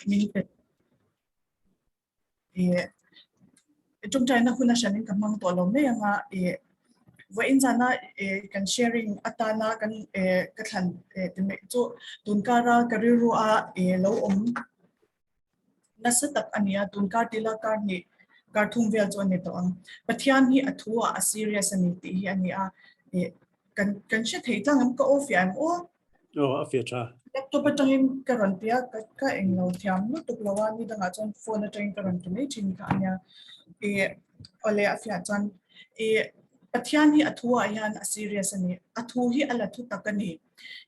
min pe eh tawngtaina hun a hranin ka hmang tawh lo mai anga eh vawiin zana eh kan sharing atana kan eh ka thlan eh ti mai chu tunkara ka rilru a eh lo awm nasa tak a ni a, tunkar tila kar hnih kar thum vel chu a ni tawh ang. Pathian hi a thu ah a serious a ni tih hi a ni a eh kan kan hre thei tlang em ka aw fiah em aw. Aw a fiah tha. Laptop atangin ka rawn ti a, ka ka englo thiam lutuk lo a, ni dangah chuan phone atangin ka rawn ti mai thin kha a nia. Ih awle a fiah chuan ih Pathian hi a thu ah hian a serious a ni, a thu hi a la thu tak a ni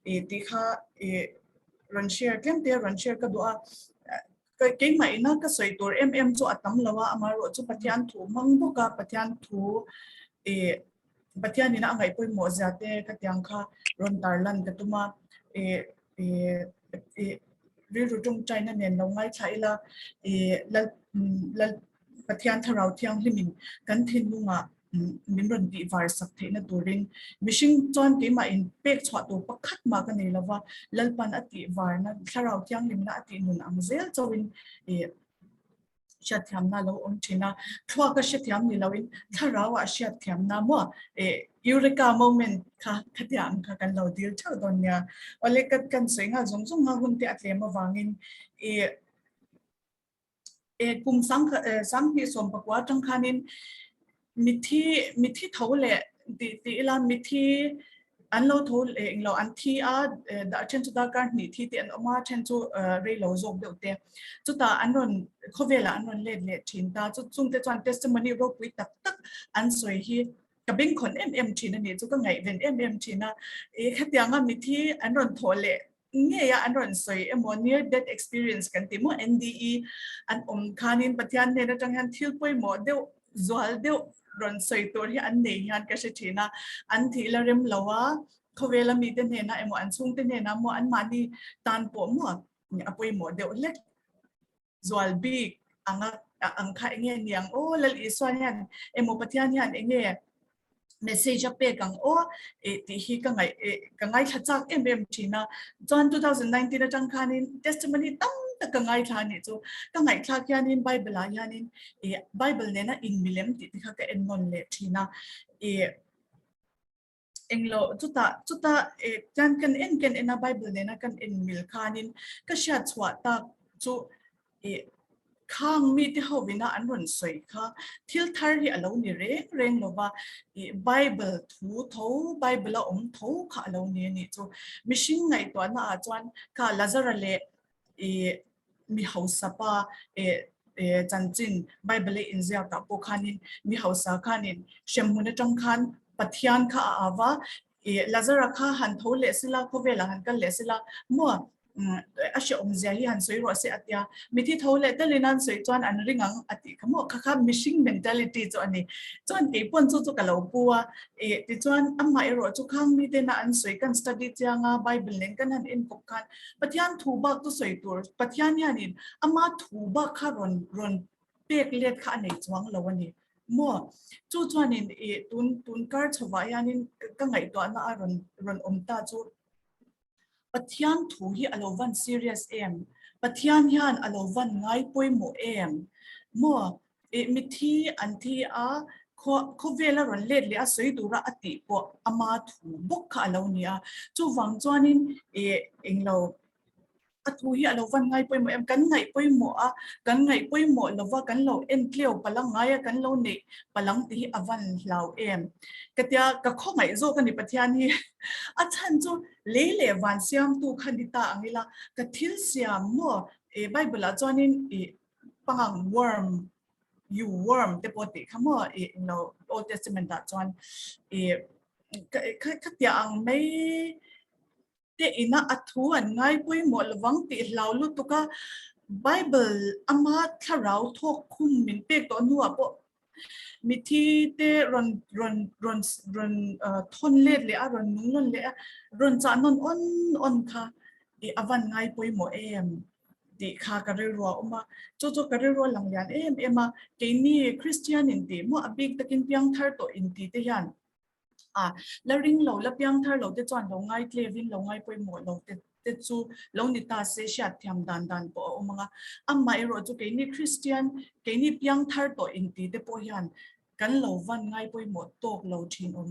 ih tih kha ih rawn share tlem te rawn share ka duh a, keimah ina ka sawi tur em em chu a tam lo a, amaherawh chu Pathian thu hmang bawk a, Pathian thu ih Pathian ina a ngaih pawimawh zia te ka tiang kha rawn tar lan ka tum a, ih ih ih rilru tawngtaina nen lo ngaithla ila ih lal lal Pathian Thlarau Thianghlimin kan thinlungah min rawn tih var sak theihna turin mihring chuan keimah in pek chhuah tur pakhat mah ka nei lova, Lalpan a tih varna Thlarau Thianghlimna a tih nun ang zel chauhin ih hriatthiamna a lo awm thin a, thluak a hrethiam ni loin thlarau ah hriatthiamna maw ih Eureka moment kha khatia ang kha kan lo dil theuh dawn nia. Awle ka kan sawi nghal zawng zawng a hun te a tlem avangin ih eh kum sang eh sanghnih sawmpakua atang khanin mithi mithi tho leh tih tih ila mithi an lo tho leh englo an thi a dah then chu darkar hnih thi te an awm a then chu rei lo zawk deuh te chutah an rawn khawvelah an rawn let leh thin ta chu chungte chuan testimony ropui tak tak an sawi hi ka bengkhawn em em thin a ni chu ka ngaihven em em thin a eh khatianga mithi an rawn thawh leh ngei a an rawn sawi emaw near death experience kan tih maw NDE an awm khanin Pathian hnen atang hian thil pawimawh deuh zual deuh rawn sawi tur hi an nei hian ka hre thin a, an thih la rem lo a, khawvela mite hnenah emaw an chhungte hnenah maw anmahni tan pawh maw a pawimawh deuh hlek. Zual bik anga ang kha enge niang aw Lal Isua hian emaw Pathian hian enge message a pek ang aw eh tih hi ka ngaih eh ka ngaithla chak em em thin a. Chuan 2019 atang khanin testimony tam tak ka ngaithla a nih chu. Ka ngaihthlak hianin Bible ah hianin eh Bible nena inmilem tih te kha ka en nawn leh thin a. Eh Englo chutah chutah eh chuan kan en kan en a Bible nena kan en mil khanin ka hriat chhuah tak chu eh khang mite ho ina an rawn sawi kha thil thar hi a lo ni reng reng lova eh Bible thu tho Bible a awm tho kha a lo ni a nih chu. Mihring ngaihtuahna ah chuan kha Lazara leh eh mi hausa pa eh eh chanchin Bible a inziak ah pawh khanin mi hausa khanin hremhmun atang khan Pathian kha a au a, eh Lazara kha han tho leh sila khawvelah han kal leh sila maw a hrehawm zia hi han sawi rawh se a tia. Mithi tho leh talin an sawi chuan an ring ang a tih kha maw kha kha mihring mentality chu a ni. Chuan kei pawn chu chu ka lo pu a, eh tichuan amah erawh chu khang miten a an sawi kan study chiang a Bible nen kan han enkawp khan Pathian thu bak chu sawi tur, Pathian hianin ama thu bak kha rawn rawn pek let kha a nei chuang lo a ni maw? Chu chuanin ih tun tun kar chhovah hianin ka ngaihtuahna a rawn rawn awm ta chu Pathian thu hi a lo van serious em? Pathian hian a lo van ngai pawimawh em? Maw? Ih mithi an thi a, khawvel a rawn let leh a sawi tura a tih pawh ama thu bawk kha a lo ni a. Chuvang chuanin ih englo a thu hi a lo van ngai pawimawh em? Kan ngaih pawimawh a, kan ngaih pawimawh lova kan lo en tleu palang ngai a, kan lo neih palang tih hi a van hlau em? Ka tia ka khawngaih zawk a ni Pathian hi. A chhan chu lei leh van siamtu kha ni ta ang ila, ka thil siam maw ih Bible ah chuanin ih pangang worm you worm te pawh tih kha maw ih englo Old Testament ah chuan ih khatia ang mai te ina a thu an ngai pawimawh lovang tih hlau lutuk a Bible ama thlarau thawk khum min pek tawh hnuah pawh Mithi te rawn rawn rawn rawn thawn let leh a, rawn nung nawn leh a, rawn chah nawn awn awn kha i a van ngai pawimawh em tih kha ka rilru a awm a. Chu chu ka rilru a lang lian em em a, keini Kristian intih maw a bik takin piangthar tawh inti te hian a la ring lo, la piangthar lo te chuan lo ngai tlevin lo ngai pawimawh lo te. te chu lo ni ta se hriat thiam dan dan pawh a awm ang a. Amaherawh chu keini Kristian, keini piangthar tawh inti te pawh hian kan lo van ngai pawimawh tawk lo thin awm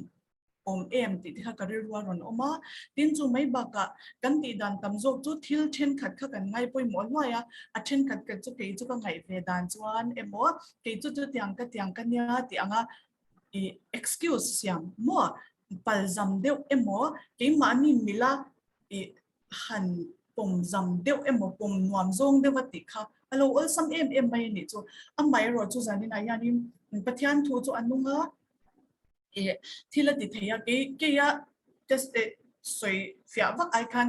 awm em tih te kha ka rilru a rawn awm a. Tin chu mai bakah kan tih dan tam zawk chu thil thenkhat kha kan ngai pawimawh hluai a, a thenkhat khat chu kei chu ka ngaih ve dan chuan emaw kei chu chutiang ka tiang ka nia tih anga i excuse siam maw palzam deuh emaw keimahni mila i han pawm zam deuh emaw pawm nuam zawng deuh a tih kha a lo awlsam em em mai a nih chu. Amaherawh chu zaninah hianin Pathian thu chu a nung a, i thil a ti thei a, kei keia test eh sawi fiah vak ai khan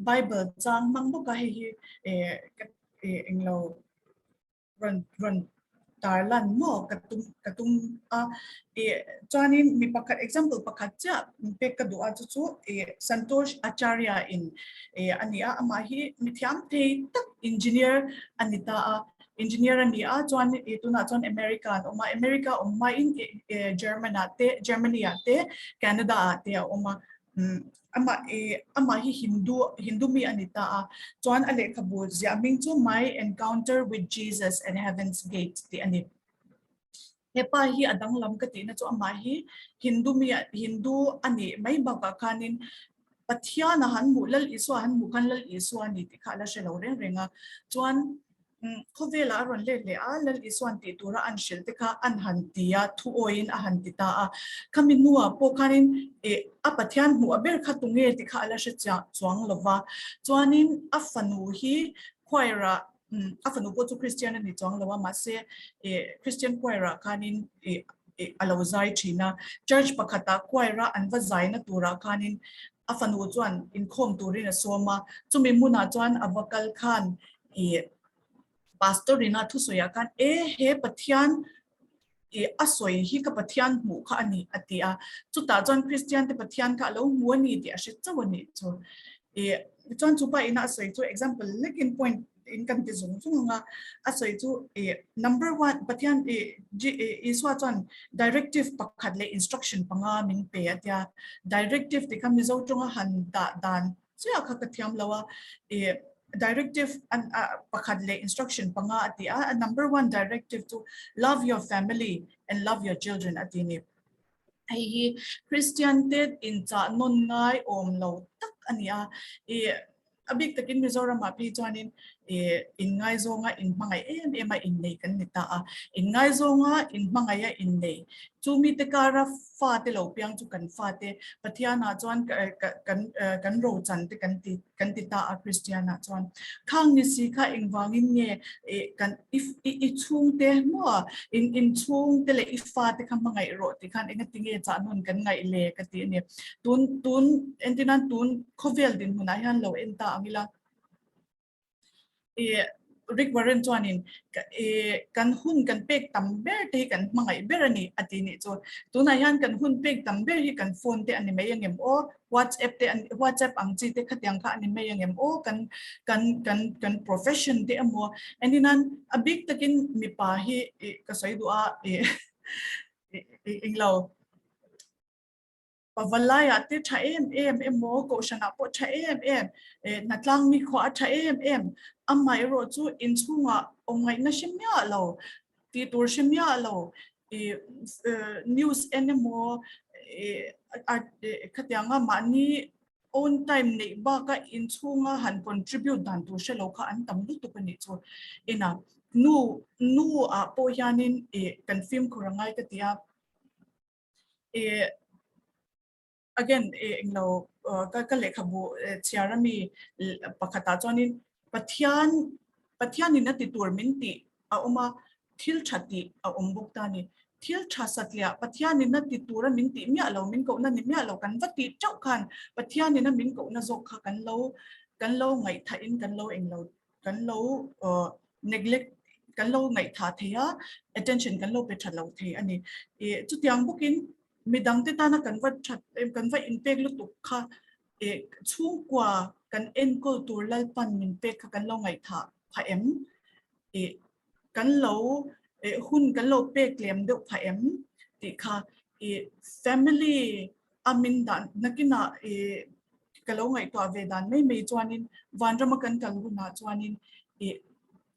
Bible chang hmang bawk a hei hi eh ka eh englo rawn rawn tarlan maw ka tum ka tum a ih chuanin mi pakhat example pakhat chiah pek ka duh a chu chu ih Santosh Acharya in ih a ni a amah hi mithiam thei tak engineer a ni ta a engineer a ni a chuan ih tunah chuan America an awm a America awm hmain ih German ah te Germany ah te Canada ah te a awm a umm Amah i amah hi Hindu Hindu mi a ni ta a, chuan a lehkhabu ziah hming chu My Encounter with Jesus at Heaven's Gate tih a ni. He pa hi a danglam ka tihna chu amah hi Hindu mi Hindu a nih mai bakah khanin Pathian a han hmuh Lal Isua a han hmuh khan Lal Isua a ni tih kha a la hre lo reng reng a, chuan Khawvelah a rawn let leh a, Lal Isua'n tih tura an hrilh te kha an han ti a, thu awiin a han ti ta a. Khami hnuah pawh khanin ih a Pathian hmuh a ber kha tunge tih kha a la hre chiah chuang lo va. Chuanin a fanu hi choir-ah a fanu pawh chu Kristian a ni chuang lo a, mahse ih Kristian choir-ah khanin ih ih a lo zai thin a. Church pakhatah choir-a an va zaina turah khanin a fanu chuan inkhawm turin a sawm a, chumi hmunah chuan a va kal khan i pastor ina thusawiah khan e he Pathian i a sawi hi ka Pathian hmuh kha a ni a ti a, chutah chuan Kristian te Pathian kha a lo hmu a ni tih a hre chauh a nih chu. I chuan chupa ina a sawi chu example lekin point in kan ti zung zung ang a, a sawi chu i number one Pathian i Isua chuan directive pakhat leh instruction panga min pe a tia, directive tih kha Mizo tawnga han dah dan Chiah kha ka thiam lo a, i directive an a pakhat leh instruction panga a ti a, a number one directive chu love your family and love your children a ti ni. Hei hi Christian te inchah nawn ngai awm lo tak a ni a, i a bik takin Mizoram ah phei chuanin i inngaizawng a inhmangaih em em a innei kan ni ta a, inngaizawng a inhmangaih a innei chu mite kara fate lo piang chu kan fate Pathianah chuan kan kan rochan te kan ti kan ti ta a Kristianah chuan khang ni si kha engvangin nge kan i i chhungte maw in in chhungte leh i fate kha hmangaih rawh tih khan engati nge chah nawn kan ngaih le ka ti a ni. Tun tun entirnan tun khawvel dinhmunah hian lo en ta ang ila. Rick Warren chuanin kan hun kan pek tam ber te hi kan hmangaih ber a ni a ti nih chu. Tunah hian kan hun pek tam ber hi kan phone te a ni mai angem aw, WhatsApp te WhatsApp ang chi te khatiang kha a ni mai angem aw, kan kan kan kan profession te emaw eninan a bik takin mipa hi ka sawi duh a englo. Pavalaiah te tha em em emaw, Kohhranah pawh tha em em, hnatlang mi khuah a tha em em, amaherawh chu inchhungah awm ngaihna hre miah lo, tih tur hre miah lo, news en emaw khatianga mahni own time neih baka inchhunga han contribute dan tur hre lo kha an tam lutuk a nih chu. Ina nu nu ah pawh hianin kan fimkhur a ngai ka ti a. eh again eh englo ka ka lehkhabu chhiar ami pakhatah chuanin Pathian Pathianin a ti tur min tih a awm a, thil tha tih a awm bawk ta a ni. Thil tha satliah Pathianin a ti tura min tih miah lo, min kohna ni miah lo kan va tih teuh khan Pathianin a min kohna zawk kha kan lo kan lo ngaihthahin kan lo englo kan lo neglect kan lo ngaihthah thei a, attention kan lo pe tha lo thei a ni. Ih chutiang bawkin midangte tana kan va that kan va inpek lutuk kha ih chhungkua kan enkawl tur Lalpan min pek kha kan lo ngaihthah phah em? Ih kan lo ih hun kan lo pek lem deuh phah em? Tih kha ih family a min dan nakinah ih. Ka lo ngaihtuah ve dan mai mai chuanin vanrama kan kal hunah chuanin ih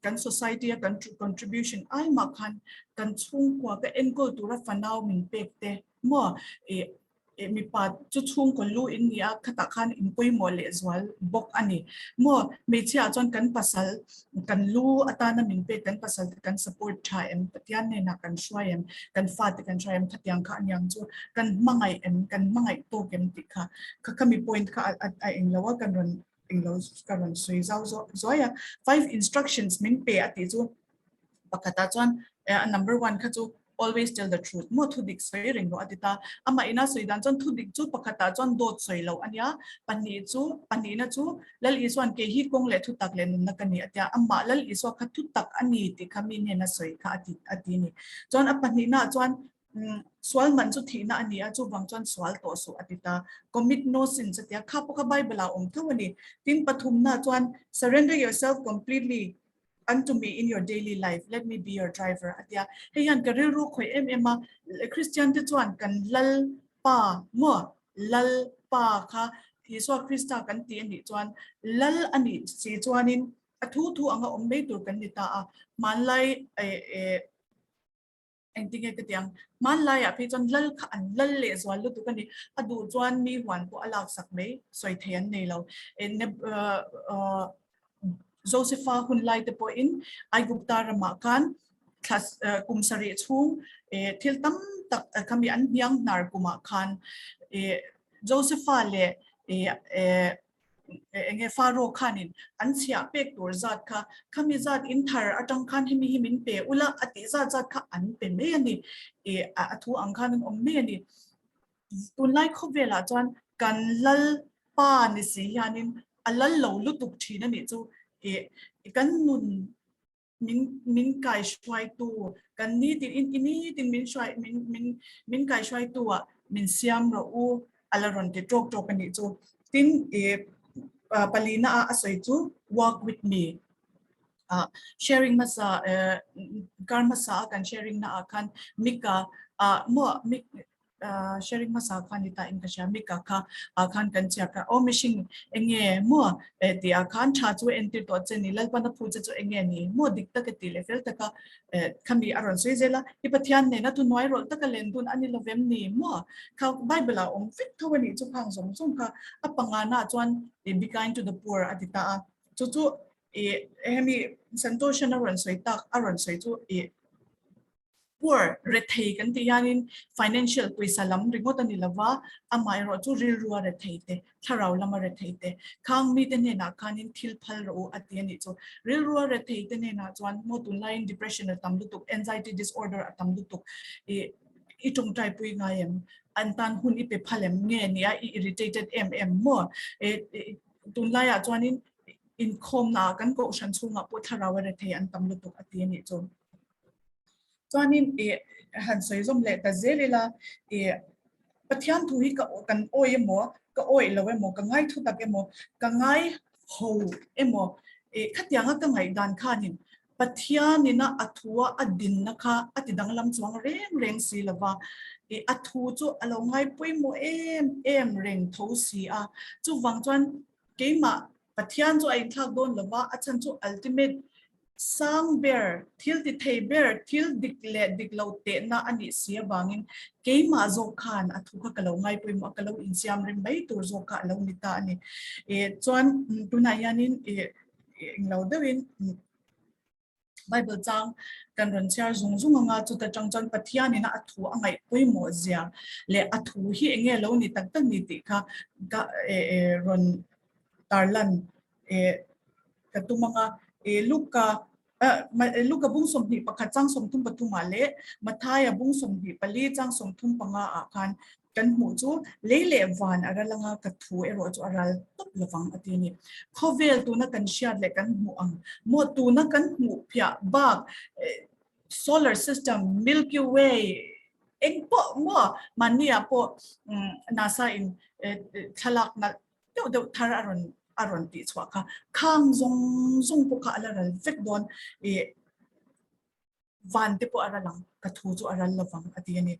kan society a kan contribution ai mah khan kan chhungkua ka enkawl tura fanau min pek te maw ih mipa chu chhungkaw lu in ni a, khatah khan in pawimawh leh zual bawk a ni. Maw hmeichhia ah chuan kan pasal kan lu atana min pek kan pasal te kan support tha em, Pathian hnenah kan hruai em, kan fate kan hruai em khatiang kha aniang chu kan hmangaih em, kan hmangaih tawk em tih kha kha khami point kha a englo a kan rawn englo ka rawn sawi zau zuai a. Five instructions min pe a tih chu pakhatah chuan a number one kha chu always tell the truth maw thu dik sawi reng rawh a ti ta. Amah ina sawi dan chuan thu dik chu pakhatah chuan dawt sawi loh a nia, pahnih chu pahnihna chu Lal Isua'n kei hi kawng leh thutak leh nunna ka ni a tia, amah Lal Isua kha thutak a ni tih kha mi hnena sawi kha a ti a ti a ni. Chuan a pahnihnaah chuan sual man chu thihna a ni a, chuvang chuan sual tawh suh a ti ta. Commit no sins a tia, kha pawh kha Bible ah a awm tho a ni. Tin pathumnaah chuan surrender yourself completely unto me in your daily life, let me be your driver a tia. Hei hian ka rilru khawih em em a, Christian te chuan kan Lal Pa maw Lal Pa kha Isua Krista kan ti a nih chuan Lal a nih si chuanin a thu thu anga awm mai tur kan ni ta a, hmanlai eh Engtinge ka ti ang? Hmanlaiah phei chuan lal kha an lal leh zual lutuk a ni. A duh chuan mi huan pawh a laksak mai, sawi thei an nei lo. Josepha hun lai te pawhin Aigupta ramah khan thla kum sarih chhung thil tam tak khami an hniang hnar kumah khan Josepha leh enge Pharaoh khanin an chhiah pek tur zat kha khami zat in thar atang khan hemi hi min pe ula a tih zat zat kha an pe mai a ni. Ih a thu ang khan an awm mai a ni. Tunlai khawvelah chuan kan lal pa ni si hianin a lal lo lutuk thin a nih chu ih kan nun min min kai hruaitu kan nitin in i nitin min hruai min min min kai hruaitu ah min siam rawh u a la rawn ti tawk tawk a nih chu. Tin i palina a a sawi chu walk with me ah sharing hmasa kar hmasa a kan sharing na ah khan Mika ah maw Mik sharing hmasa kha ni ta in ka hria Mika kha ah khan kan chhiar kha aw mihring enge maw tih ah khan tha chu entir tawh che ni Lalpan a phu che chu enge ni maw dik taka tih leh fel taka khami a rawn sawi zel a i Pathian nena thuhnuai rawlh taka len dun a ni lovem ni maw kha Bible ah awm vek tho a nih chu khang zawng zawng kha a pangana chuan be kind to the poor a ti ta a chu chu hemi Santoshan a rawn sawi tak a rawn sawi chu Poor, rethei kan tih hianin financial pawisa lam ringawt a ni lova, amaherawh chu rilrua rethei te, thlarau lama rethei te, khang mite hnenah khanin thil phal rawh u a ti a nih chu. Rilrua rethei te hnenah chuan maw tunlaiin depression a tam lutuk, anxiety disorder a tam lutuk, ih i tawngtai pui ngai em? An tan hun i pe phal em? Nge nia i irritated em em maw? Tunlaiah chuanin inkhawmnaah kan kohhran chhungah pawh thlarau a rethei an tam lutuk a ti a nih chu. Chuanin ih han sawi zawm leh ta zel ila ih Pathian thu hi ka kan awi emaw ka awi lo emaw ka ngai thu tak emaw ka ngai ho emaw ih khatianga ka ngaihdan khanin Pathianina a thua a dinna kha a ti danglam chuang reng reng si lova ih a thu chu a lo ngai pawimawh em em reng tho si a chuvang chuan keimah Pathian chu a inthlak dawn lova a chhan chu ultimate Sang ber, thil ti thei ber, thil dik leh dik lo tehna a nih si avangin keimah zawk khan a thu kha ka lo ngai pawimawh a, ka lo insiam rem mai tur zawk kha a lo ni ta a ni. Eh chuan tunah hianin eh englo deuhin Bible chang kan rawn chhiar zung zung anga chuta tang chuan Pathianin a thu a ngaih pawimawh zia leh a thu hi enge lo ni tak tak ni tih kha ka eh rawn tarlan eh ka tum anga eh Luka eh Luka bung 21 chang 33 ah leh Mathaia bung 24 chang 35 ah khan kan hmuh chu lei leh van a ral anga ka thu erawh chu a ral tawp lovang a ti a ni. Khawvel tuna kan hriat leh kan hmuh ang maw tuna kan hmuh phiah bak solar system Milky Way eng pawh maw mahni ah pawh NASA in thlalak nalh deuh deuh thar a rawn a rawn tih chhuah kha khang zawng zawng pawh kha a la ral vek dawn ih van te pawh a ral ang ka thu chu a ral lovang a ti a ni.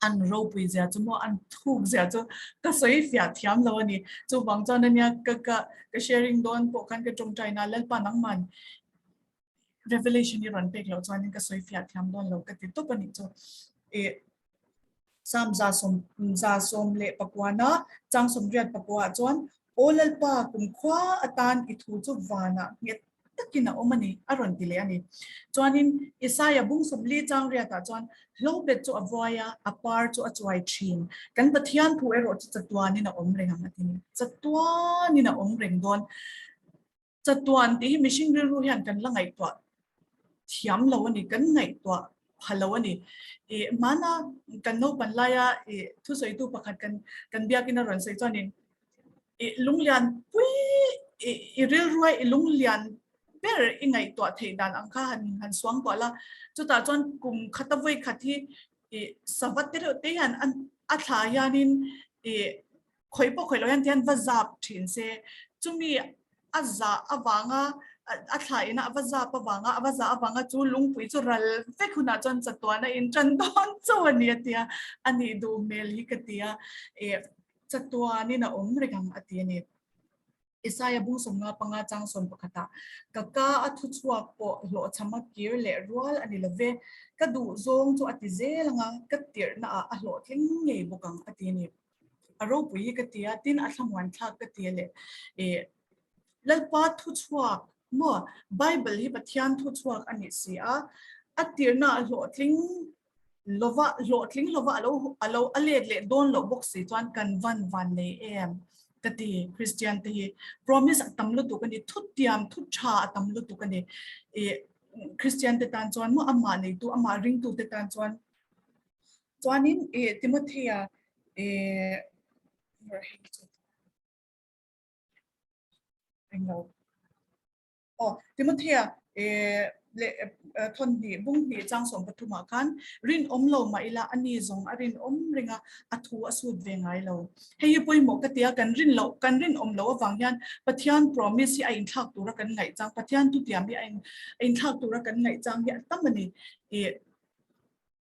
An ropui zia chu maw, an thuk zia chu ka sawi fiah thiam lo a ni. Chuvang chuan ania ka ka ka sharing dawn pawh khan ka tawngtai na Lalpa nangman revelation hi rawn pek loh chuanin ka sawi fiah thiam dawn lo ka ti tawp a nih chu. Ih Psalm 116 chang 88 ah chuan Aw Lalpa kumkhua atan i thu chu vanah nghet takin a awm a ni, a rawn ti leh a ni. Chuanin Isaia bung 40 chang riatah chuan hlobet chu a vuai a, a par chu a chuai thin. Kan Pathian thu erawh chu chatuanin a awm reng ang a ti ni. Chatuanin a awm reng dawn. Chatuan tih hi mihring rilru hian kan la ngaihtuah thiam lo a ni, kan ngaihtuah pha lo a ni. Ih hmana kan naupan laia ih thusawitu pakhat kan kan biakin a rawn sawi chuanin ih lunglian pui ih i rilrua i lunglian ber i ngaihtuah theih dan ang kha han han suang tuah la. Chutah chuan kum khata vawi khat hi ih sava te reuh te hian a thla hianin ih Khawih pawh khawih loh hian tihian va zap thin se, chumi a zah avanga a thla ina a va zap avanga a va zah avanga chu lungpui chu ral vek hunah chuan chatuan a intan dawn chauh a ni a tia, a nih duh hmel hi ka ti a, eh chatuanin a awm reng ang a ti a ni. Isaia bung 55 chang 11 ah, Ka ka a thu chhuak pawh hlawhchhama kir leh rual a ni lo ve, ka duh zawng chu a ti zel ang a, ka tirhna ah a hlawhtling ngei bawk ang a ti a ni. A ropui hi ka ti a, tin a thlamuan thlak ka ti a le. Eh, Lalpa thuchhuak maw? Bible hi Pathian thuchhuak a nih si a, a tirhna ah hlawhtling lova, hlawhtling lova a lo a lo a let leh dawn loh bawk si chuan kan van van nei em ka ti Christian te hi. Promise a tam lutuk a ni, thutiam thu tha a tam lutuk a ni. Eh, Christian te tan chuan maw amah neitu, amah ringtu te tan chuan Chuanin eh Timothea eh englo aw Timothea eh leh thawn hnih bung hnih chang 13 ah khan rinawm lo mah ila a ni zawng a rinawm reng a a thu a sut ve ngai lo. Hei hi pawimawh ka ti a, kan rin loh kan rinawm loh avang hian Pathian promise hi a inthlak tura kan ngaih chang Pathian thutiam hi a inthlak tura kan ngaih chang hi a tam a ni. Ih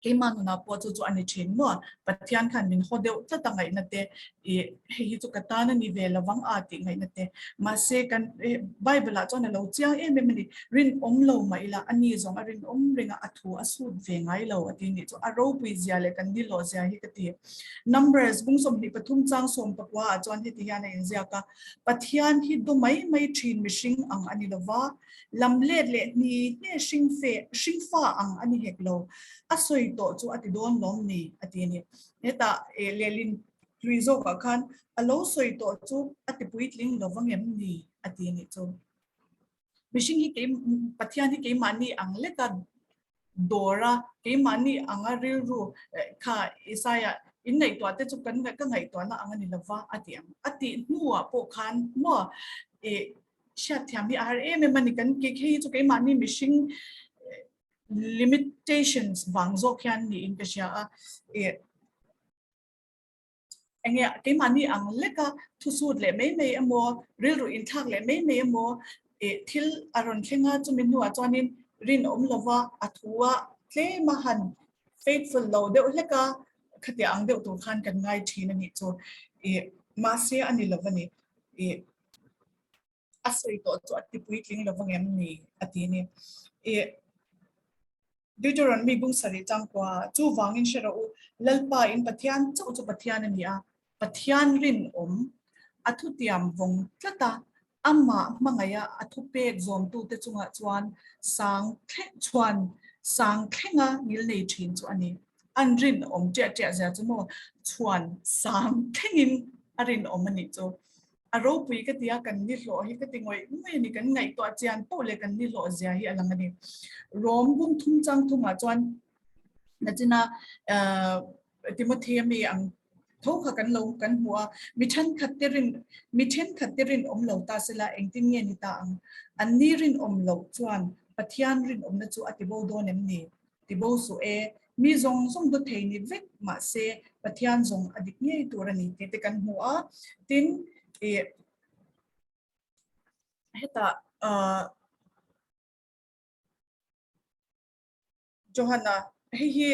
Keimah nunah pawh chu chu a ni thin maw? Pathian khan min haw deuh tlat a ngaihna te, ih hei hi chu ka tan a ni ve lovang a tih ngaihna te. Mahse kan Bible ah chuan a lo chiang em em a ni. Rinawm lo mah ila a ni zawng a rinawm reng a, a thu a sut ve ngai lo a ti nih chu. A ropui zia leh kan nilawh zia hi ka ti. Numbers bung 23 chang 19 ah chuan heti hian a inziak a, Pathian hi du mai mai thin mihring ang a ni lova, Lam let leh hni hne hring fe, hring fa ang a ni hek lo. A sawi tawh chu a ti dawn lawm ni, a ti a ni. Hetah eh lehlin hlui zawkah khan a lo sawi tawh chu a ti puitling lo vang em ni, a ti a nih chu. Mihring hi kei, Pathian hi keimahni ang leka dawr a, keimahni anga rilru kha Isaia in ngaihtuah te chu kan ka ngaihtuahna ang a ni lova a ti ang. A tih hnuah pawh khan maw ih hriatthiam hi a har em em a ni. Kan kik hei hi chu keimahni mihring limitations vang zawk hian niin ka hria a. Ih Enge keimahni ang leka thusut leh mai mai emaw, rilru inthlak leh mai mai emaw ih thil a rawn thleng a, chumi hnuah chuanin rinawm lova a thu a tlem a han faithful lo deuh hlek a, khatiang ang deuh tur khan kan ngai thin a nih chu. Ih mahse a ni lova ni. Ih a sawi tawh chu a ti puitling lovang em ni a ti a ni. Ih Deuteronomy bung sarih changkua chuvangin hre rawh u, Lalpa in Pathian chauh chu Pathian a ni a, Pathian rinawm a thutiam vawng tlat a, amah hmangaiha a thupek zawmtute chungah chuan sang thleng chhuan sang thlenga ngil nei thin chu a ni. An rinawm ṭiah ṭiah zia chu maw chhuan sang thlengin a rinawm a nih chu. A ropui ka ti a, kan ni hlawh hi ka ti ngawih ngawih a ni, kan ngaihtuah chian poh leh kan ni hlawh zia hi a lang a ni. Rom bung thum chang thumah chuan nachina Timothy a mi ang tho kha kan lo kan hmu a, mi thenkhat te rin mi thenkhat te rinawm lo ta sela engtin nge ni ta ang? An ni rinawm loh chuan Pathian rinawmna chu a ti bo dawn em ni? Ti bo suh e, mi zawng zawng do thei ni vek mahse Pathian zawng a dik ngei tur a ni tih te kan hmu a. Tin, ih hetah ah Johana. Hei hi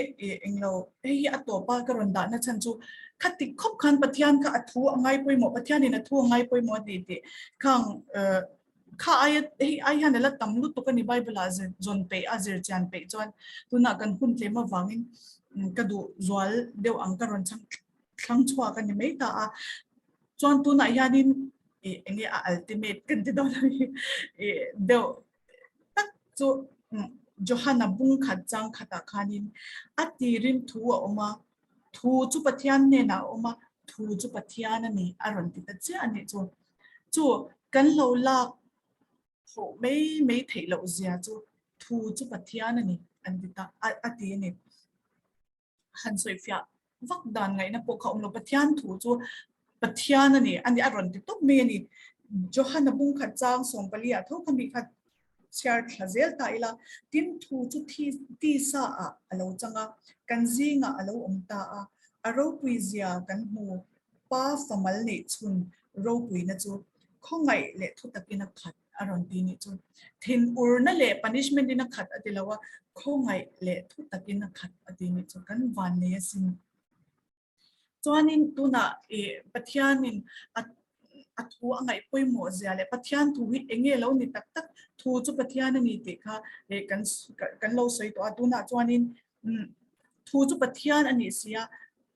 englo, hei hi a tawp a ka rawn dahna chhan chu khati khawp khan Pathian kha a thu a ngai pawimawh, Pathianin a thu a ngai pawimawh a tih tih khang kha aia hei ai hian a la tam lutuk a ni Bible ah zir zawn peih a zir chian peih chuan tunah kan hun tlem avangin ka duh zual deuh ang ka rawn chhang thlang chhuak a ni mai ta a. Chuan tunah hianin ih enge a ultimate kan ti dawn a ni ih deuh tak chu Johana bung khat chang khatah khanin a tirin thu a awm a, thu chu Pathian hnenah a awm a, thu chu Pathian a ni a rawn ti ta chiah a nih chu. Chu kan lo lak hawh mai mai theih loh zia chu thu chu Pathian a ni an ti ta a ti a ni. han sawifiah vak dan ngaihna pawh kha awm lo. Pathian thu chu Pathian a ni, a ni a rawn ti tawp mai a ni. Johana bung khat chang 14 ah tho kha mi kha chhiar thla zel ta ila, tin thu chu thi tisa ah a lo chang a, kan zingah a lo awm ta a, a ropui zia kan hmu, pa famal neih chhun ropuina chu khawngaih leh thutakin a khat. a rawn ti nih chu. Thinurna leh punishment in a khat a ti lo a, khawngaih leh thu takin a khat a ti nih chu. Kan van nei asin. Chuanin tunah ih Pathianin a a thu a ngaih pawimawh zia leh Pathian thu hi eng nge lo ni tak tak, thu chu Pathian a ni tih kha ih kan kan lo sawi tawh a. Tunah chuanin thu chu Pathian a nih si a,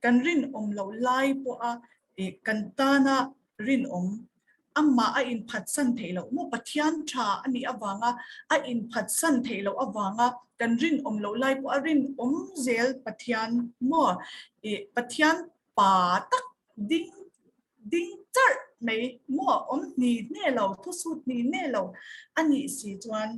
kan rinawm loh lai pawha ih kan tana rinawm amah a inphatsan theih loh maw? Pathian tha a nih avanga a inphatsan theih loh avanga kan rinawm loh lai pawh a rinawm zel Pathian maw? Ih Pathian pa tak ding ding charh mai maw? Awm hni hne lo, thusut hni hne lo a nih si chuan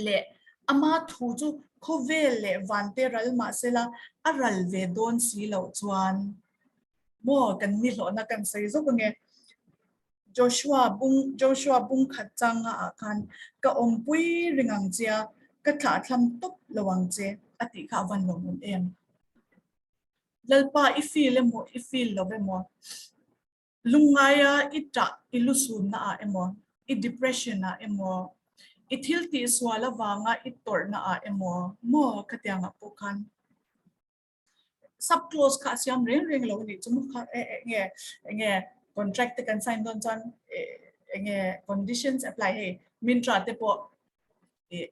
leh ama thu chu khawvel leh vante ral mahsela a ral ve dawn si loh chuan Maw kan ni hlawhna kan sawi zawk ange. Joshua bung Joshua bung khat changa ah khan ka awmpui ring ang che a, ka thlahthlam tawp lo ang che a tih kha a van lawm awm em. Lalpa i feel emaw i feel lo emaw, lungngaia i tah i lusunna ah emaw, i depression ah emaw, i thil tihsual avanga i tawrhna ah emaw, maw khatiangah pawh khan sub clause kha a siam reng reng lo a nih chu maw kha e enge enge contract te kan sign dawn chuan enge conditions apply hei Myntra te pawh i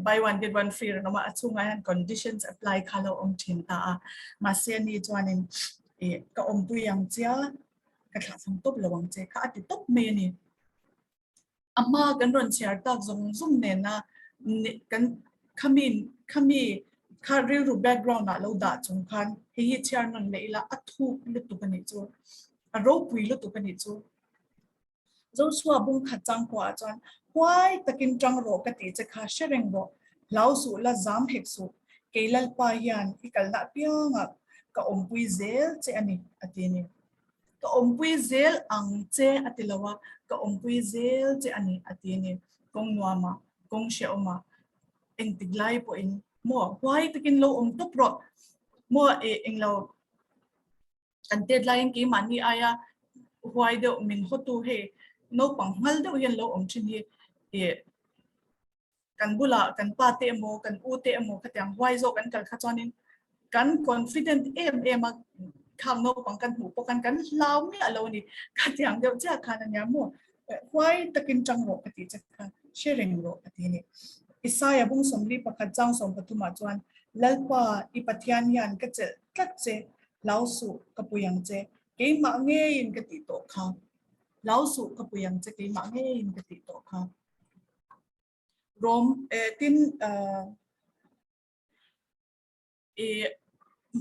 buy one get one free reng awm a a chhungah hian conditions apply kha lo awm thin ta a mahse ani chuanin i ka awmpui ang chia ka thlahthlam tawp lo ang che kha a ti tawp mai a ni. A hma kan rawn chhiar tak zawng zawng nena kan khami khami kha rilru background ah lo dah chung khan hei hi chhiar nawn leh ila a thuk lutuk a nih chu, a ropui lutuk a nih chu. Joshua bung khat chang kuah ah chuan huai takin tang rawh ka tih che kha hre reng rawh, hlau suh la zam hek suh, kei Lalpa hian i kalna apiangah ka awmpui zel che a ni a ti a ni. Ka awmpui zel ang che a ti lo a, ka awmpui zel che a ni a ti a ni. Kawng nuama, kawng hrehawma, engtik lai pawhin maw huai takin lo awm tawp rawh. Maw eh englo kan tet laiin keimahni aia huai deuh min hawtu hei naupang nghal deuh hian lo awm thin hi eh kan bulah kan pa te emaw kan u te emaw khatiang huai zawk an kal kha chuanin kan confident em em a khang naupang kan hmuh pawh khan kan hlau miah lo a ni khatiang deuh chiah khan a nia maw huai takin tang rawh ka tih che kha hre reng rawh ka ti a ni. Isaiah bung 41 chang 13 ah chuan Lalpa i Pathian hian ka chelh tlat che hlau suh ka pui ang che keimah ngeiin ka tih tawh kha hlau suh ka pui ang che keimah ngeiin ka tih tawh kha. Rom eh tin eh eh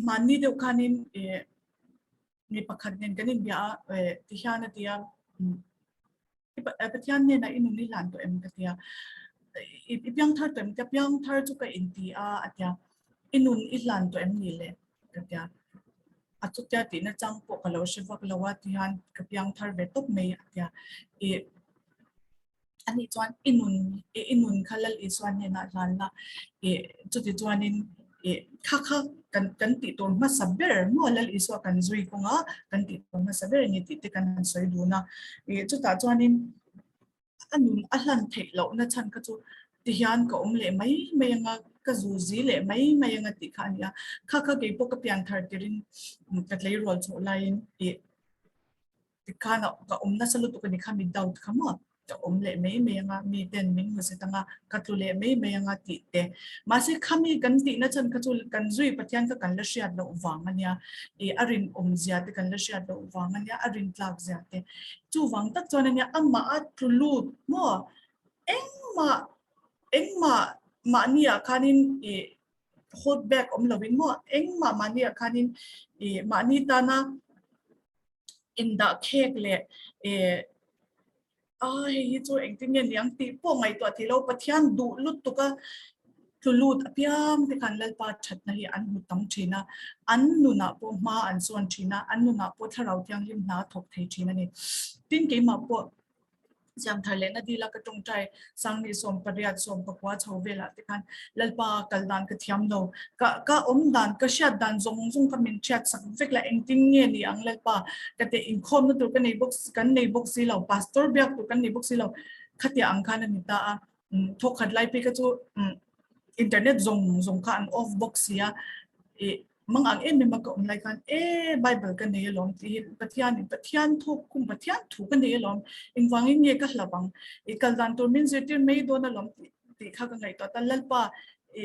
mahni deuh khanin eh mi pakhat nen kan inbia a eh tihian a ti a Pathian hnenah i nun i hlan tawh em ka ti a i piang thar tawh em ka piang thar chu ka inti a a ti a i nun i hlan tawh em ni le ka ti a a chutia tihna chang pawh ka lo hre vak lo a tihian ka piang thar ve tawp mai a ti a eh Ani chuan i nun i nun kha Lal Isua hnenah hlan la, ih chuti chuanin ih kha kha kan kan tih tur hmasa ber maw Lal Isua kan zui kawnga kan tih tur hmasa ber a ni tih te kan han sawi dun a. Ih chutah chuanin a nun a hlan theih lohna chhan kha chu. Tihian ka awm leh mai mai anga, ka zu zi leh mai mai anga tih kha a ni a. Kha kha kei pawh ka pian thar tirin ka tleirawl chhoh laiin ih tikhan ka awm nasa lutuk a ni kha mi doubt kha maw ka awm leh mai mai anga mi ten min hmu zet anga ka tlu leh mai mai anga tih te. Mahse khami kan tihna chhan kha chu kan zui Pathian kha kan la hriat loh vang a nia ih a rinawm zia te kan la hriat loh vang a nia a rintlak zia te. Chuvang tak chuan a nia amah a tlu lut maw Engmah, engmah mahniah khanin i hold back awm lovin maw, engmah mahniah khanin i mahni tana indah khek leh i a hei hi chu engtin nge niang tih pawh ngaihtuah theih lo, Pathian duh lutuk a tlu lut apiang te khan Lalpa thatna hi an hmu tam thin a, an nunah pawh hma an sawn thin a, an nunah pawh Thlarau Thianghlim hna a thawk thei thin a ni. Tin, keimah pawh Siam thar lehna dila ka tawngtai Sangni 18 14 chho velah te khan Lalpa kal dan ka thiam lo. Ka ka awm dan ka hriat dan zawng zawng kha min hriat sak vek la engtin nge ni ang Lalpa ka teh inkhawmna tur ka nei bawk kan nei bawk si lo Pastor biak tur kan nei bawk si lo khatia ang khan a ni ta a. Thawkkhat lai phei kha chu internet zawng zawng kha an off bawk si a ih Mang ang em em a ka awm lai khan e Bible ka nei alawm tih hi Pathian in Pathian thu kum Pathian thu ka nei alawm engvangin nge ka hlauh ang i kal dan tur min zirtir mai dawn alawm tih tih kha ka ngaihtuah ta Lalpa i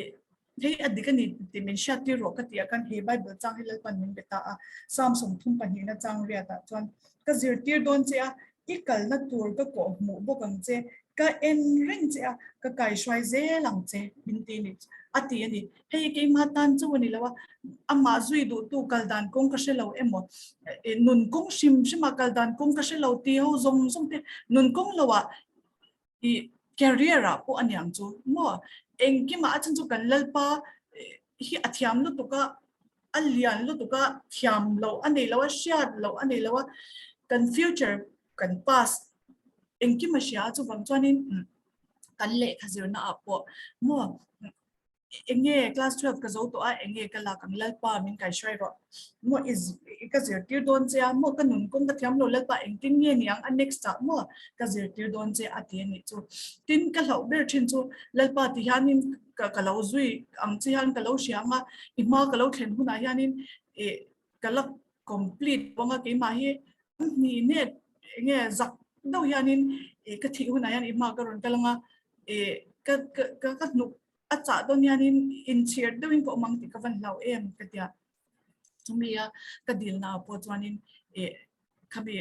hei a dik a ni tih min hriat tir rawh ka tih ah khan he Bible chang hi Lalpan min be ta a Psalm 32 na chang riat ah chuan ka zirtir dawn che a i kalna tur ka kawh hmuh bawk ang che ka en reng che a ka kaihruai zel ang che min ti ni a ti a ni. Hei keimah tan chu a ni lo a, amah zui duhtu kal dan kawng ka hre lo emaw, nun kawng hrim hrima kal dan kawng ka hre lo tih ho zawng zawng te nun kawng loah i career ah pawh a niang chu maw? Engkimah a chan chu kan Lalpa hi a thiam lutuk a, a lian lutuk a, thiam loh a nei lo a, hriat loh a nei lo a, kan future kan past engkim a hria a chuvang chuanin kan lehkha zirna ah pawh maw? Enge class 12 ka zo tawh a, enge ka lak ang Lalpa min kai hruai rawh. Maw i ka zirtir dawn che a, maw ka nun kawng ka thiam lo Lalpa engtin nge niang a next ah maw ka zirtir dawn che a ti a nih chu. Tin ka hlauh ber thin chu Lalpa ti hianin ka ka lo zui ang che hian ka lo hria ang a, i hma ka lo thlen hunah hianin i ka la complete vang a keimah hi hni net enge zak deuh hianin i ka thih hunah hian i hma ka rawn kal ang a, i ka ka ka hnuk a chah dawn hianin inchhir deuhin ka awm ang tih ka van hlau em ka tia. Chumi a ka dilna ah pawh chuanin ih khami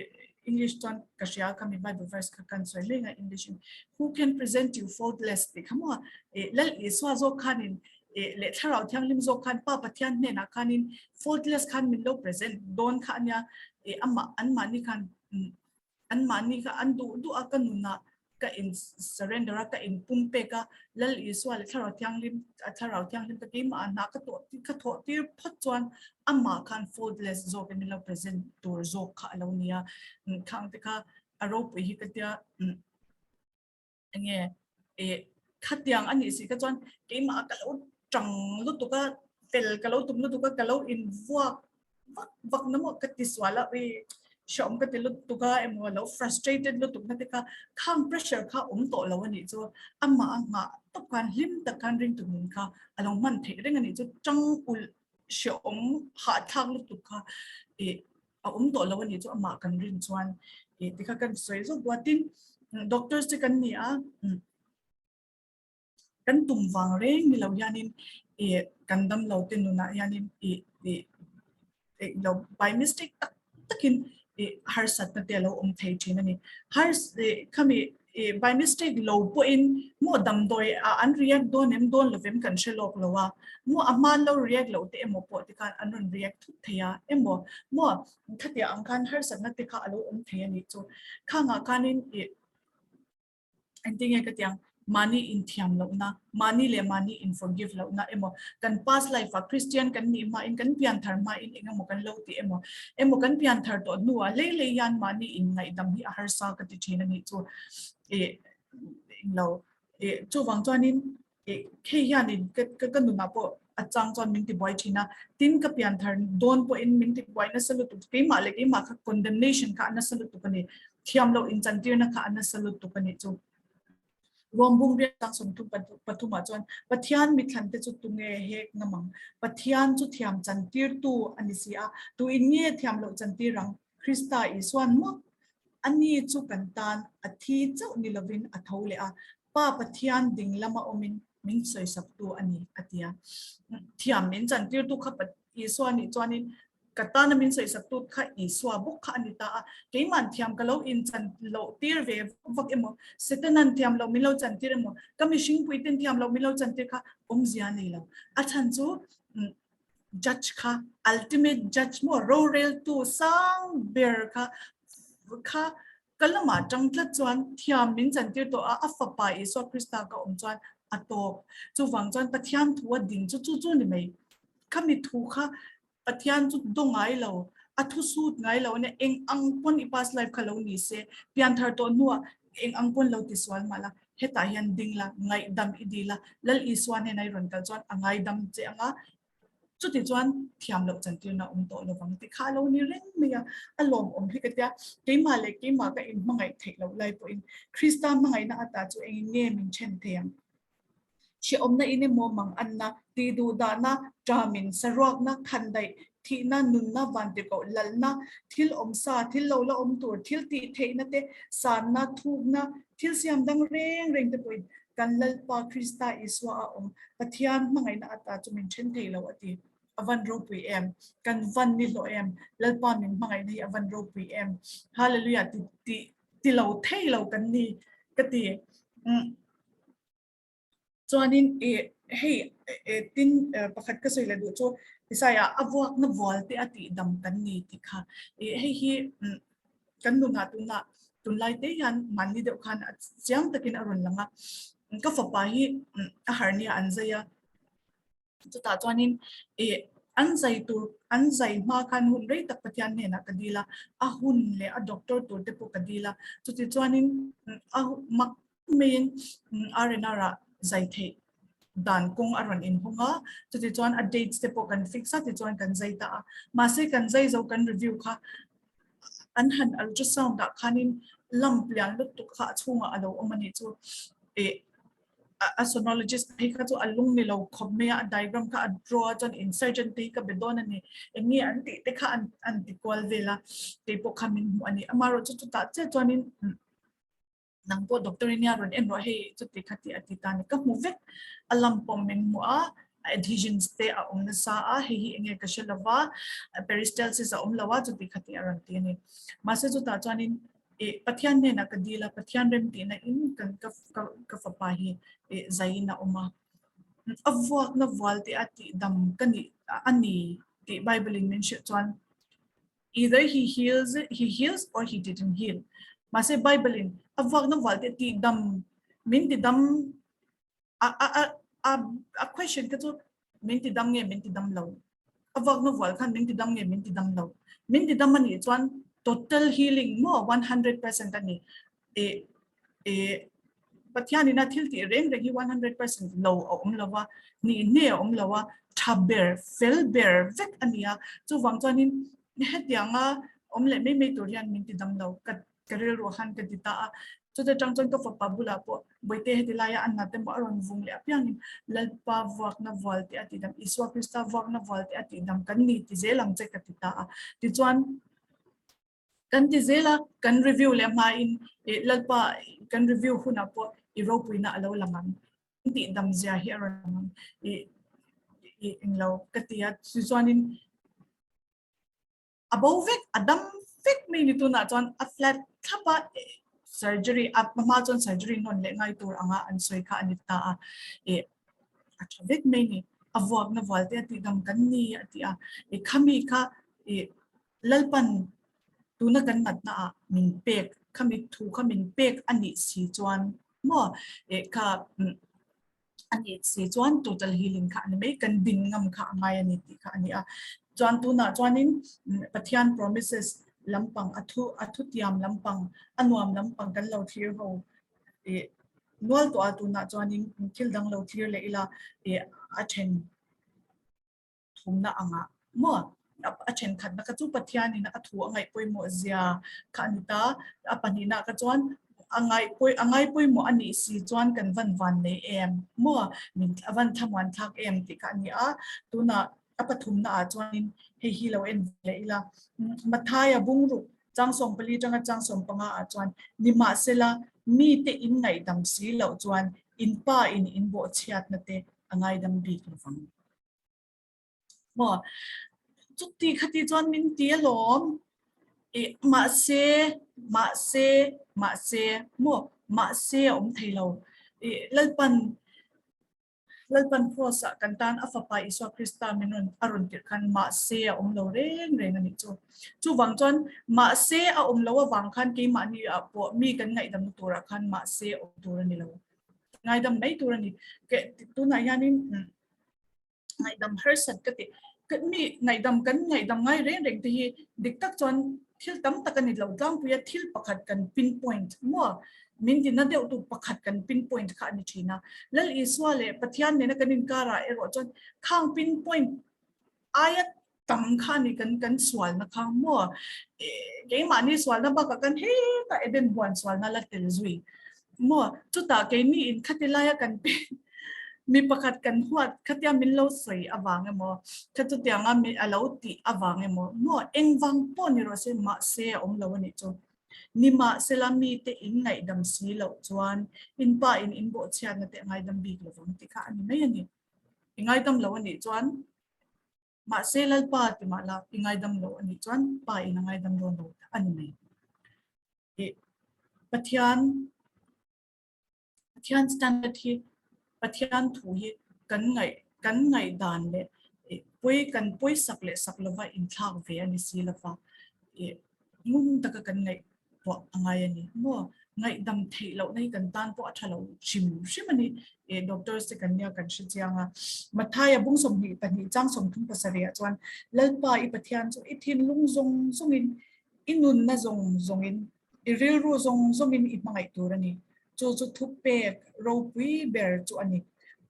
English chuan ka hria khami Bible verse kha kan sawi mai nga English in who can present you faultless tih kha maw ih Lal Isua zawk khanin ih leh Thlarau Thianghlim zawk khan Pa Pathian hnenah khanin faultless khan min lo present dawn kha ania ih amah anmahni khan Anmahni kha an duh duh a, ka nunah ka in surrender a, ka in pumpek a, Lal Isua leh Thlarau Thianghlim, Thlarau Thianghlim ka keimah ah hna ka tuah ka thawh tir phawt chuan amah khan faultless zawk in min lo present tur zawk kha a lo ni a, khang te kha a ropui hi ka tia. Enge eh khatiang a nih si kha chuan keimah ka lo tang lutuk a, fel ka lo tum lutuk a, ka lo invuak vak vak na maw ka ti sual a, ui hreawm ka ti lutuk a emaw lo frustrated lutuk na te kha khang pressure kha awm tawh lo a nih chu amah a nghah tawp khan hlim tak khan ringtu nun kha a lo hman theih reng a nih chu tang ulh hreawm hahthlak lutuk kha eh a awm tawh lo a nih chu amah kan rin chuan ih tikha kan sawi zawk duh a tin doctors te kan ni a kan tum vang reng ni lo hianin ih kan dam lo te nunah hianin ih ih ih lo by mistake tak takin ih harsatna te a lo awm thei thin a ni har ih khami ih by mistake lo pawhin maw damdawi ah an react dawn em dawn lovem kan hre lawk lo a, maw a hma an lo react loh te emaw pawh tikhan an rawn react thut thei a emaw maw khatiang ang khan harsatna te kha a lo awm thei a nih chu khangah khanin ih engtin nge ka tiang mahni inthiam lohna mahni leh mahni in forgive lohna emaw kan past life ah Christian kan nih hmain kan pian thar hmain eng emaw kan lo ti emaw emaw kan pian thar tawh hnuah hlei hlei hian mahni in ngaihdam hi a harsa ka ti thin a nih chu ih englo ih chuvang chuanin ih hei hianin ka ka nunah pawh a chang chuan min ti buai thin a tin ka pian thar dawn pawhin min ti buai nasa lutuk keimah leh keimah kha condemnation kha a nasa lutuk a ni thiam loh inchantirna kha a nasa lutuk a nih chu. Ruam bung riat tang 30 pathumah chuan Pathian mithlante chu tunge hek ngam ang? Pathian chu thiam chantirtu a ni si a, tuin nge thiam loh chantir ang? Krista Isuan maw? Ani chu kan tan a thi chauh ni lovin a tho leh a, Pa Pathian ding lama awmin min sawisaktu a ni, a ti a. Thiam min chantirtu kha Isua nih chuanin ka tana min sawisaktu kha Isua bawk kha a ni ta a. Keima'n thiam ka lo inchan loh tir ve vak emaw, Setanan thiam loh min lo chantir emaw, ka mihringpuiten thiam loh min lo chantir kha awmzia a nei lo. A chhan chu judge kha ultimate judge maw roreltu sang ber kha kha ka lamah tang tlat chuan thiam min chantir tawh a, a fapa Isua Krista ka awm chuan a tawp. Chuvang chuan Pathian thu a ding chu chu chu ni mai. Khami thu kha Pathian chu daw ngai lo, a thu sut ngai lo ania, eng ang pawn i past life kha lo ni se, pianthar tawh hnuah eng ang pawn lo ti sual mah la, hetah hian ding la, ngaihdam i dil a, Lal Isua hnena i rawn kal chuan a ngaidam che anga, chuti chuan thiam loh chantirna a awm tawh lovang tih kha a lo ni reng mai a, a lawmawm hi ka tia, keimah leh keimah ka inhmangaih theih loh lai pawhin Krista hmangaihna ata chu engin nge min then thei ang? Hrehawmna in emaw manganna, tihduhdahna, ṭamin, saruakna, khandaih, thihna, nunna, vantirhkoh, lalna, thil awmsa, thil lo la awm tur, thil tih theihna te, sanna, thukna, thil siam dang reng reng te pawhin kan Lalpa Krista Isua a awm Pathian hmangaihna ata chu min then thei lo a ti. A van ropui em? Kan van ni hlawh em? Lalpa min hmangaihna hi a van ropui em? Hallelujah ti ti ti lo thei lo kan ni ka ti. Chuanin i hei tin pakhat ka sawi leh duh chu Isaiah a vuakna vual te a tih dam kan ni tih kha i hei hi kan nunah tunah tunlai te hian mahni deuh khan a chiang takin a rawn lang a, ka fapa hi a harhnia an zai a. Chutah chuanin ih an zai tur an zai hma khan hun rei tak Pathian hnenah ka dil a, a hun leh a doctor tur te pawh ka dil a. Chuti chuanin a mak maiin RNR ah zai theih dan kawng a rawn inhawng a, chuti chuan a dates te pawh kan fix a, tichuan kan zai ta a. Mahse kan zai zo kan review kha an han ultrasound ah khanin lump lian lutuk kha a chhungah a lo awm a nih chu. Ih a sonologist phei kha chu a lung ni lo khawp mai a, a diagram kha a draw a chuan in surgeon te hi ka be dawn a ni, eng nge an tih te kha an an ti kual vel a, kei pawh kha min hmuh a ni. Amaherawhchu chutah chiah chuanin nang pawh doctor i nia rawn en rawh hei chuti kha tih a ti ta a ni. Ka hmu vek a lam pawh min hmuh a, adhesions te a awm nasa a, hei hi eng nge ka hre lo va, peristalsis a awm lo a chuti kha tih a rawn ti a ni. Mahse chutah chuanin I Pathian hnenah ka dil a, Pathian remtihna in kan ka ka fapa hi i zaiin a awm a. A vuakna vual te a tihdam ka nih a ni tih Bible in min hrilh chuan either he heals he heals or he didn't heal. Mahse Bible in a vuakna vual te tihdam min tidam a a a a a question kha chu min ti dam nge min ti dam lo a vak na vual khan min ti dam nge min ti dam lo min ti dam anih chuan total healing maw 100% ani e e Pathian ina thil tih reng reng hi 100% lo a awm lo a ni hne a awm lo a tha ber fel ber vek ania chuvang chuanin hetianga awm leh mai mai tur hian min ti dam lo ka ka rilru han ka ti ta a. Chuta tang chuan ka fapa bulah pawh Bawihte heti laia a nat emaw a rawn vung leh apiangin Lalpa vuakna vual te a tihdam, Isua Krista vuakna vual te a tihdam kan ni ti zel ang che ka ti ta a. Tichuan kan ti zel a, kan review leh hmain Lalpa kan review hunah pawh i ropuina a lo lang ang. Tihdam zia hi a rawn lang ang. I englo ka ti a. Tichuanin a bo vek, a dam vek mai ni tunah chuan a flat thlap a, surgery a hma chuan surgery nawn leh ngai tur anga an sawi kha a ni ta a, ih a tha vek mai ni, a vuakna vual te a tih dam kan ni a ti a, ih khami kha ih Lalpan tuna kan natna ah min pek khami thu kha min pek a nih si chuan maw ih kha a nih si chuan total healing kha a ni mai, kan din ngam kha a ngai a ni tih kha a ni a. Chuan tunah chuanin Pathian promises lampang a thu a thutiam lampang a nuam lampang kan lo thlir ho ih nual tawh a tunah chuanin thil dang lo thlir leh ila ih a then thumna angah maw a thenkhatna kha chu Pathianin a thu a ngaih pawimawh zia kha a ni ta, a pahnihna kha chuan. A ngaihpawi a ngaihpawimawh a nih si chuan kan van van nei em maw? Min a van thlamuan thlak em tih kha a ni a. Tunah a pathumna ah chuanin hei hi lo en ve leh ila. Mathaia bungruk chang 14 tanga chang 15 ah chuan nimahsela mite in ngaihdam si loh chuan in pa in in bawhchhiatna te a ngaidam bik lovang. Maw? Chuti khati chuan min ti alawm. E, mahse, mahse, mahse, maw? Mahse a awm thei lo. E, Lalpan Lalpan Cross ah kan tan a fapa Isua Krista min rawn a rawn tirh khan mahse a awm lo reng reng a nih chu. Chuvang chuan mahse a awm lo avang khan keimahni ah pawh mi kan ngaihdamna turah khan mahse a awm tur a ni lo. Ngaidam mai tur a ni. Ke tunah hianin ngaihdam harsat ka ti. Mi ngaihdam kan ngaihdam ngai reng reng te hi dik tak chuan thil tam tak a ni lo tlangpui a, thil pakhat kan pinpoint maw? Min tina deuh tu pakhat kan pinpoint kha a ni thin a. Lal Isua leh Pathian nena kan inkarah erawh chuan khang pinpoint aia tam kha a ni kan kan sualna kha maw? Keimahni sualna bakah kan hetah Eden huan sualna la tel zui maw? Chutah keini in khati laia kan pin mi pakhat kan huat khatia min lo sawi avang emaw, kha chutianga mi a lo tih avang emaw maw engvang pawh ni rawh se mahse a awm lo a nih chu. Nimahsela mite in ngaihdam si loh chuan in pa in in bawhchhiatna te a ngaidam bik lovang tih kha a ni mai a ni. I ngaidam lo a nih chuan mahse Lalpa ti mah la i ngaidam lo a nih chuan pa in a ngaidam dawn lo a ni mai. Pathian Pathian standard hi Pathian thu hi kan ngaih kan ngaihdan leh pawi kan pawisak leh sak lova inthlak ve a ni si lova ngun taka kan ngaihtuah a ngai a ni maw? Ngaihdam theih lohna hi kan tan pawh a tha lo hrim hrim a ni. Doctors te kan nia kan hre chiang a. Mathaia bung 22 chang 37 ah chuan Lalpa i Pathian chu i thinlung zawng zawngin i nunna zawng zawngin I rilru zawng zawngin i hmangaih tur a ni. Chu chu thupek ropui ber chu a ni.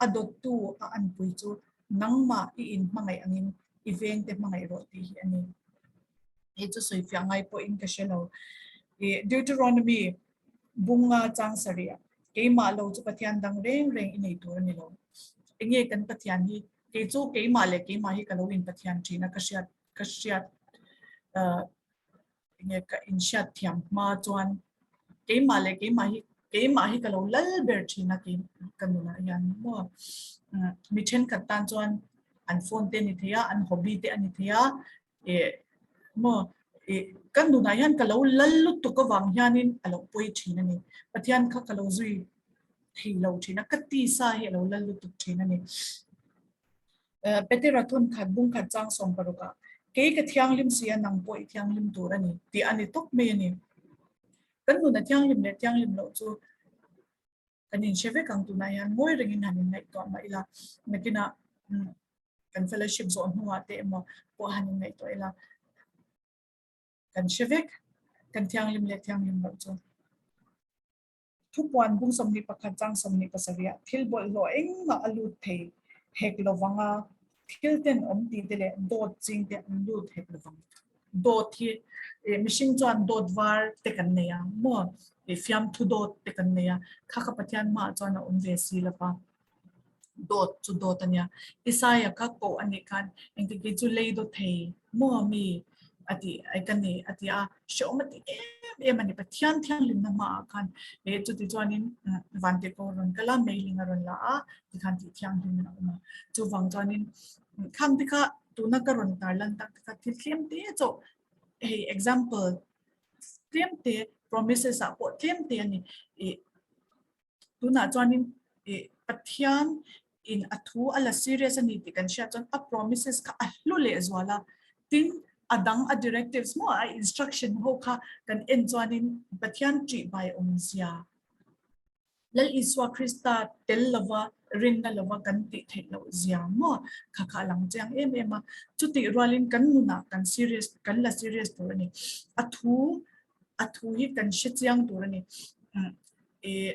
A dawttu a anpui chu nangmah i inhmangaih angin i vengte hmangaih rawh tih hi a ni. Hei chu sawifiah ngai pawhin ka hre lo. Deuteronomy bunga chang sarih ah keimah lo chu Pathian dang reng reng i nei tur a ni lo. Enge kan Pathian hi? Kei chu keimah leh keimah hi ka lo inpathian thin a, ka hriat ka hriat enge ka inhriat thiam hma chuan keimah leh keimah hi keimah hi ka lo lal ber thin a kei ka nunah hian maw mi thenkhat tan chuan an phone te a ni thei a an hobby te a ni thei a eh maw eh ka nunah hian ka lo lal lutuk avang hianin a lo pawi thin a ni Pathian kha ka lo zui thei lo thin a ka tisa hi a lo lal lutuk thin a ni. Petera thun khat bung khat chang 16 ah, Kei ka thianghlim si a, nang pawh i thianghlim tur a ni, tih a ni tawp mai a ni. Kan nuna thianghlim leh thianghlim loh chu kan inhre vek ang tunah hian ngawi rengin han inngaihtuah mah ila, nakinah kan fellowship zawh hnuah te emaw pawh han inngaihtuah ila kan hre vek, kan thianghlim leh thianghlim loh chu. Thupuan bung 21 chang 27 ah thil bawlhhlawh engmah a lut thei hek lovang a, thil ten awm ti te leh dawt ching te an lut hek lovang. Dawt hi mihring chuan dawt var te kan nei a maw? Fiamthu dawt te kan nei a, kha kha Pathian hmaah chuan a awm ve si lova. Dawt chu dawt a nia. Isaia kha koh a nih khan engtik kei chu lei daw thei maw mi a ti ai ka ni a ti a, hrehawm a ti em em a ni. Pathian thianghlimna hmaah khan eh chuti chuanin Vantirhkoh a rawn kal a, meiling a rawn la a, tikhan tih thianghlim a awm a. Chuvang chuanin khang te kha tuna ka rawn tarlan tak te kha thil tlem te chauh hei example tlem te promises ah pawh tlem te a ni. Ih Tunah chuanin ih Pathian in a thu a la serious a ni tih kan hriat chuan a promises kha a hlu leh zual a. Tin, a dang a directives maw a instruction ho kha kan en chuanin Pathian ṭih bai awmzia Lal Isua Krista tel lova rinna lova kan tih theih loh zia maw kha kha a lang chiang em em a. Chutih rualin kan nunah kan serious kan la serious tur a ni. A thu a thu hi kan hre chiang tur a ni. Ih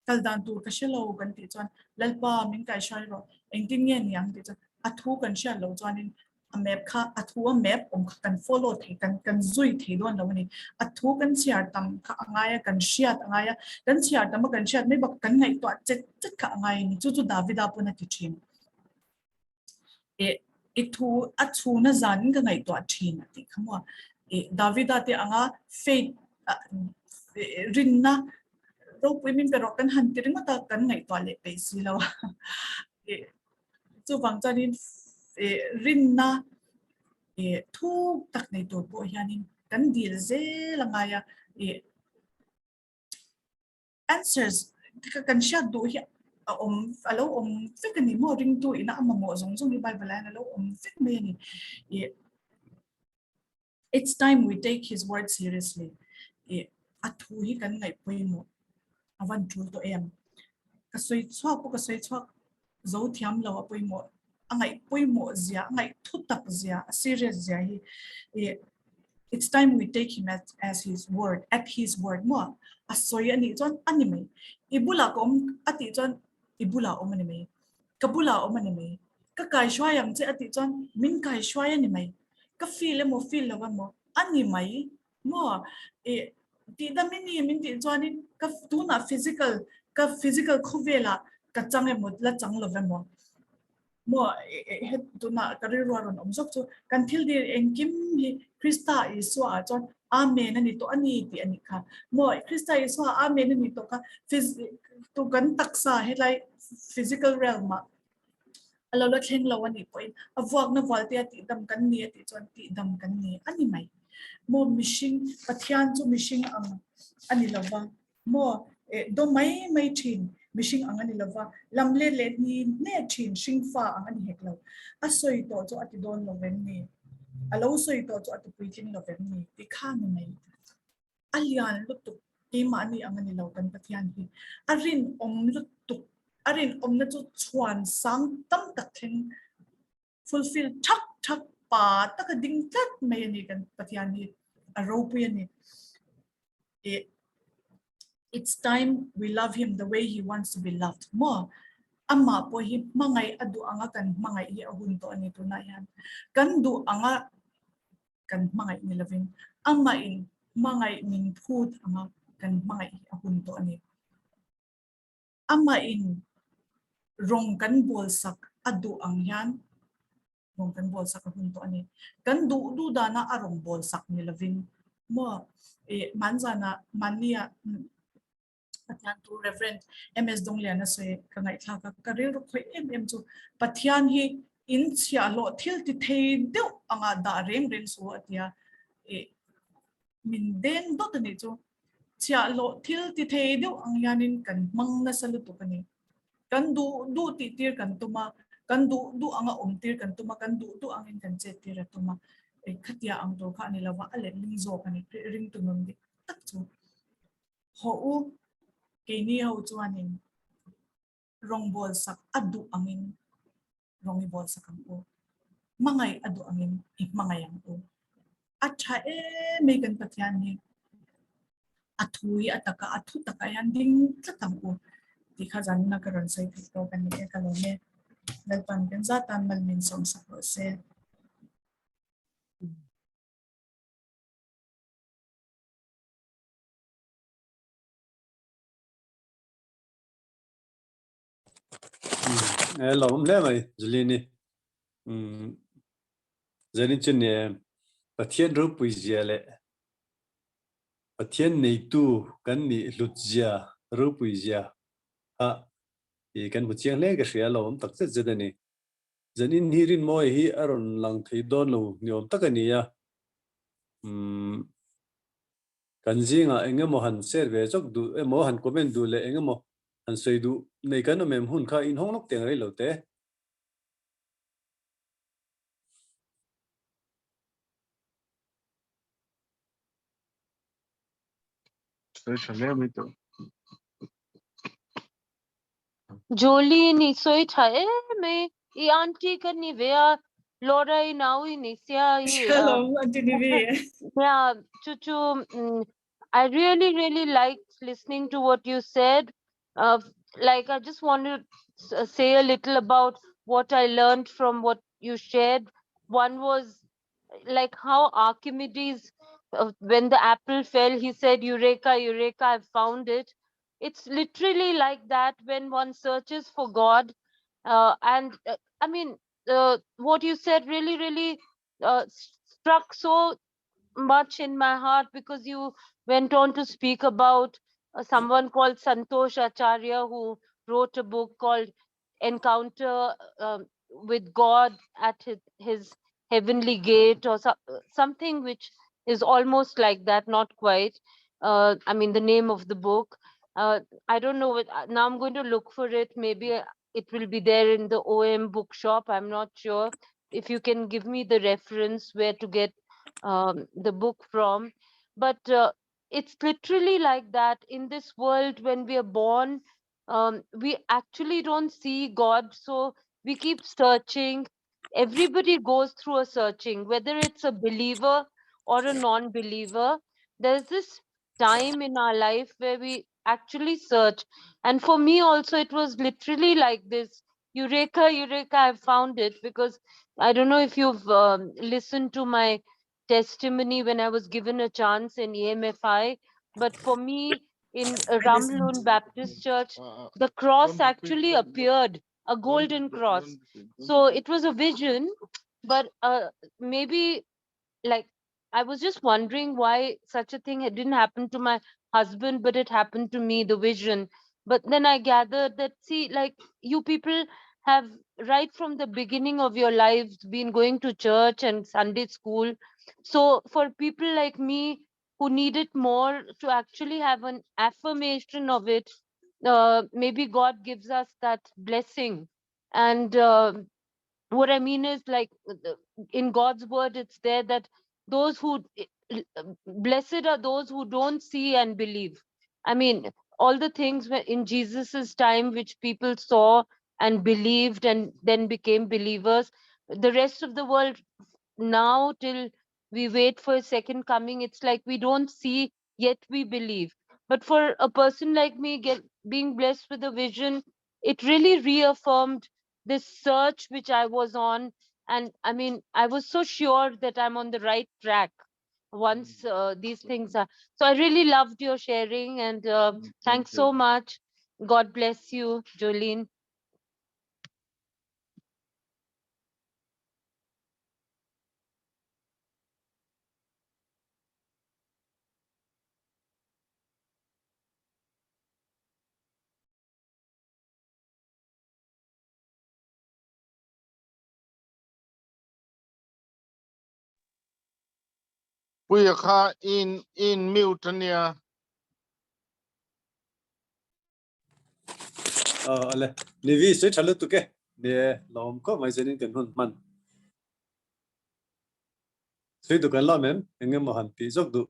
kal dan tur ka hre lo kan tih chuan Lalpa min kaihhruai rawh engtin nge ni ang tih chuan a thu kan hriat loh chuanin A map kha a thu a map awm kha kan follow thei kan kan zui thei dawn lo a ni. A thu kan chhiar tam kha a ngai a, kan hriat a ngai a, kan chhiar tam a kan hriat mai bak kan ngaihtuah chet chet kha a ngai a ni. Chu chu Davida pawn a ti thin. Eh i thu a chhuna zanin ka ngaihtuah thin a tih kha maw. Eh Davida te anga faith rinna ropui min pe rawh kan han ti ringawt a kan ngaihtuah leh peih si lo a. Eh chuvang chuanin eh rinna eh thuk tak nei tur pawh hianin kan dil zel a ngai a eh answers kan hriat duh hi a awm a lo awm vek a ni maw ringtu ina a mamawh zawng zawng hi bible ah hian a lo awm vek mai a ni eh It's time we take his word seriously. I a thu hi kan ngaih pawimawh a van tul tawh em. Ka sawi chhuak pawh ka sawi chhuak zo thiam lo a pawimawh a ngaih pawimawh zia a ngaih thu tak zia a serious zia hi i it's time we take him as, as his word at his word maw a sawi a nih chuan a ni mai i bulah ka awm a tih chuan i bulah awm a ni mai ka bulah awm a ni mai ka kaihruai ang che a tih chuan min kaihruai a ni mai ka feel emaw feel lo emaw a ni mai maw ih tihdam i ni min tih chuanin ka tunah physical ka physical khawvelah ka chang emaw la chang lo emaw maw he tunah ka rilru a rawn awm zawk chu kan thil dir engkim hi Krista Isua ah chuan Amen a ni tawh a ni tih a nih kha maw Krista Isua ah Amen a ni tawh kha tu kan taksa helai physical realm ah a lo la thleng lo a nih pawhin a vuakna vualte a tihdam kan ni a tih chuan tihdam kan ni a ni mai. Maw mihring Pathian chu mihring ang a ni lova, maw eh daw mai mai thin mihring ang a ni lova, lam let leh hni hne thin hringfa ang a ni hek lo. A sawi tawh chu a ti dawn lo vem ni? A lo sawi tawh chu a ti puitling lo vem ni? Ti kha ni mai. A lian lutuk keimahni ang a ni lo kan Pathian hi. A rinawm lutuk, a rinawmna chu chhuan sang tam tak thleng fulfill thak thak pa taka ding tlat mai a ni kan Pathian hi. A ropui a ni. It's time we love him the way he wants to be loved. Maw? Amah pawh hi hmangaih a duh anga kan hmangaih hi a hun tawh a ni tunah hian. Kan duh anga kan hmangaih ni lovin amahin hmangaih min phut anga kan hmangaih hi a hun tawh a ni. Amahin rawng kan bawlsak a duh ang hian rawng kan bawlsak a hun tawh a ni. Kan duh duh dana a rawng bawlsak ni lovin maw eh hmanzana hmannia Pathian tu Reverend MS Dongliana sawi ka ngaihthlak a, ka rilru khawih em em chu Pathian hi in chhiahhlawh thil ti thei deuh anga dah reng reng su a tia eh min deng dawt a nih chu chhiahhlawh thil ti thei deuh ang hianin kan hmang nasa lutuk a ni. Kan duh duh tih tir kan tum a, kan duh duh anga awm tir kan tum a, kan duh duh angin kan chet tir a tum a, eh khatia ang tur kha a ni lova a letling zawk a ni ringtu nun dik tak chu. Haw u, keini ho chuanin rawngbâwl sak a duh angin rawng i bâwl sak ang u. Hmangaih a duh angin i hmangaih ang u. A ṭha em mai kan Pathian hi. A thu hi a taka, a thu takah hian ding tlat ang u tih kha zanina ka rawn sawi theih tawk a ni e, ka lawm e. Lalpan kan zatan mal min sawmsak rawh se. E lo hle mai Julini. Um Zanin chu ne Pathian ropui zia leh Pathian neitu kan nih hlut zia ropui zia kha i kan hmu chiang hle ka hria lo awm tak zet zet a ni. Zanin hi Rinmawia hi a rawn lang thei dawn lo ni awm tak a ni a. Um Kan zingah eng emaw han share ve zawk duh emaw han comment duh leh eng emaw han sawi duh nei kan awm em hun kha inhawng lawk teng rei lo te. Sawi tha hle mai tawh. Jolie ni sawi tha em mai. I auntie ka ni ve a, Laura i nau i ni sia i. Hello, auntie Nivi. Yeah, chu chu I really really liked listening to what you said. Uh, like I just want to say a little about what I learned from what you shared. one was like how Archimedes, when the apple fell, he said, Eureka, Eureka, I've found it. It's literally like that when one searches for God. And I mean, what you said really, really struck so much in my heart because you went on to speak about someone called Santosh Acharya who wrote a book called Encounter with God at his heavenly gate or something which is almost like that, not quite. I mean, the name of the book. I don't know. Now I'm going to look for it. Maybe it will be there in the OM bookshop. I'm not sure. If you can give me the reference where to get the book from. But it's literally like that in this world when we are born, we actually don't see God. So we keep searching. Everybody goes through a searching, whether it's a believer or a non-believer. There's this time in our life where we actually search. And for me also, it was literally like this. Eureka, Eureka, I found it, because I don't know if you've listened to my testimony when I was given a chance in EMFI, but for me in Ramhlun Baptist Church, the cross actually appeared, a golden cross. So it was a vision, but maybe like I was just wondering why such a thing didn't happen to my husband, but it happened to me, the vision. But then I gathered that, see, like you people have right from the beginning of your lives been going to church and Sunday school. So for people like me who need it more to actually have an affirmation of it, maybe God gives us that blessing. And what I mean is, like in God's word, it's there that those who blessed are those who don't see and believe. I mean, all the things in Jesus's time which people saw and believed and then became believers. The rest of the world now, till we wait for a second coming, it's like we don't see, yet we believe. But for a person like me, being blessed with a vision, it really reaffirmed this search which I was on. And I mean, I was so sure that I'm on the right track once these things are. So I really loved your sharing, and thanks so much. God bless you, Jolene. Puia kha in in mute ania. Ale Nivi soi tha lutuk e. Nie lawm khawp mai chuanin kan hun hman. Sui duh kan lawm em? Engemaw han tih zawk duh.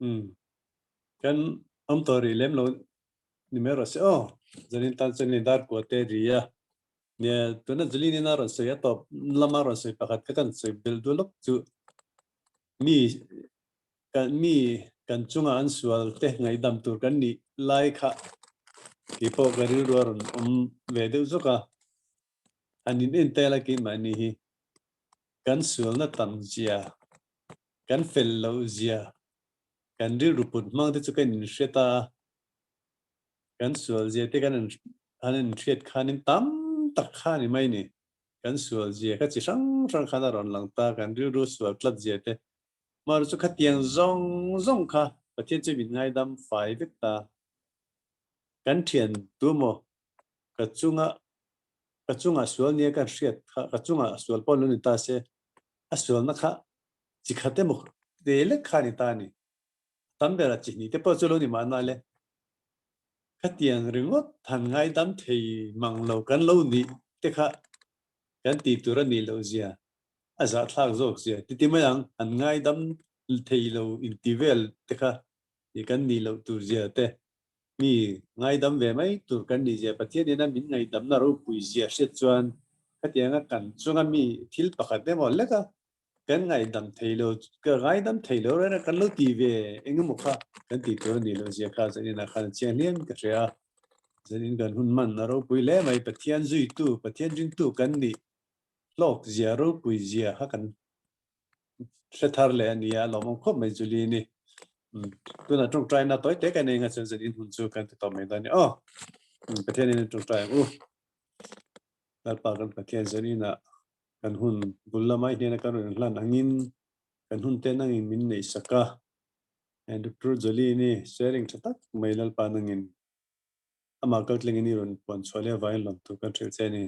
Umm kan awm tawh rih lem lo ni mai rawh se aw zanin tan chuan ni dar kua te ri a nia tuna Julin in a rawn sawi a tawp lama rawn sawi pakhat kha kan sawi belh duh lawk chu mi kan mi kan chunga an sual te ngaihdam tur kan nih lai kha keipawh ka rilru a rawn awm ve deuh zawk a an in en tel a keimahni hi kan sualna tam zia kan fel loh zia kan rilru put hmang te chu kan inhriat a kan sual zia te kan an inhriat khanin tam tak kha a ni mai ni kan sual zia kha chi hrang hrang khan a rawn lang ta kan rilru sual tlat zia te Mar chu khatiang zawng zawng kha Pathian chu min ngaidam fai vek ta. Kan thian tu maw ka chunga ka chunga sual nia kan hriat kha ka chunga sual pawh lo ni ta se a sualna kha chi khat emaw te lek kha ni ta a ni. Tam ber a chi hnih te pawh chu lo ni mahna le. Khatiang ringawt han ngaidam thei mang lo kan lo nih te kha kan tih tur a nih loh zia a zahthlak zawk zia ti ti mai ang, an ngaidam thei lo inti vel te kha i kan nih loh tur zia te, mi ngaidam ve mai tur kan nih zia, Pathian ina min ngaidamna ropui zia hriat chuan Khatianga kan chunga mi thil pakhat emaw lek a, kan ngaihdam thei lo, ka ngaidam thei lo reng a, kan lo ti ve engemaw kha kan tih tur a nih loh zia kha zanin ah khan a chiang hliam ka hria a, zanin kan hun hman a ropui hle mai, Pathian zuitu, Pathian ringtu kan nih hlawk zia ropui zia kha kan hre thar leh a nia, a lawmawm khawp mai Julie ni. Tunah tawngtaina tawi te kan ei nga chuan zanin hun chu kan ti tawp mai dawn a ni aw. Pathian in tawngtai ang u. Lalpa kan Pathian zaninah kan hun bul lamah hian kan rawn hlan angin kan hun te nangin min neih sak a. Doctor Jolie ni sharing tha tak mai Lalpa nangin amah kaltlengin i rawn puan chhuah leh avangin lawmtu kan hrilh che a ni.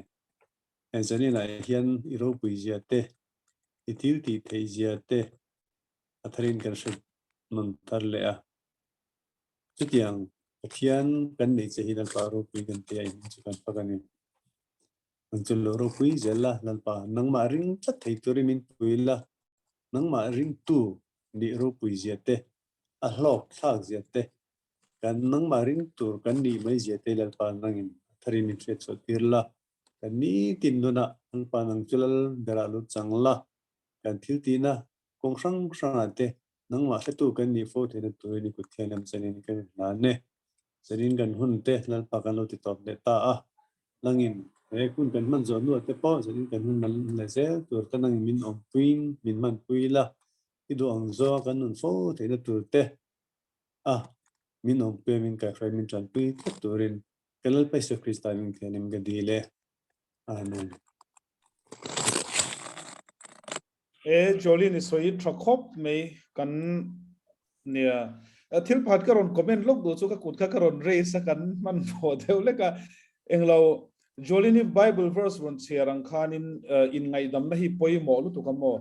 Heng zaninah hian i ropui zia te, i thil tih theih zia te a tharin kan hre nawn thar leh a. Chutiang Pathian kan neih che hi Lalpa ropui kan ti a, in chu kan fak a ni. Nang chu lo ropui zel la, Lalpa, nangmah ring tlat thei turin min pui la, nangmah ringtu nih ropui zia te, a hlawk thlak zia te, kan nangmah ring tur kan nih mai zia te Lalpa nangin a tharin min hriat chhuah tir la, kan nitin nunah Lalpa nang chu lal berah lo chang la, kan thil tihna kawng hrang hrangah te nangmah hretu kan nih fo theihna turin i kut thianghlim chanin kan inhlan e. Chanin kan hun te Lalpa kan lo ti tawp leh ta a, nangin he hun kan hman zawh hnuah te pawh chanin kan hun man leh zel tur te nangin min awmpuiin min hmanpui la, i duh ang zawnga kan nun fo theihna tur te a, min awmpui a min kaihhruai min tanpui tlat turin ka Lalpa Isua Krista hming thianghlim ka dil e. Amen. E Jolene i sawi tha khawp mai kan nia thil pakhat ka rawn comment lawk duh chu ka kut kha ka rawn raise a kan hmanhmawh deuh lek a englo Jolene i Bible verse rawn chhiar ang khanin in ngaihdamna hi pawimawh lutuk a maw?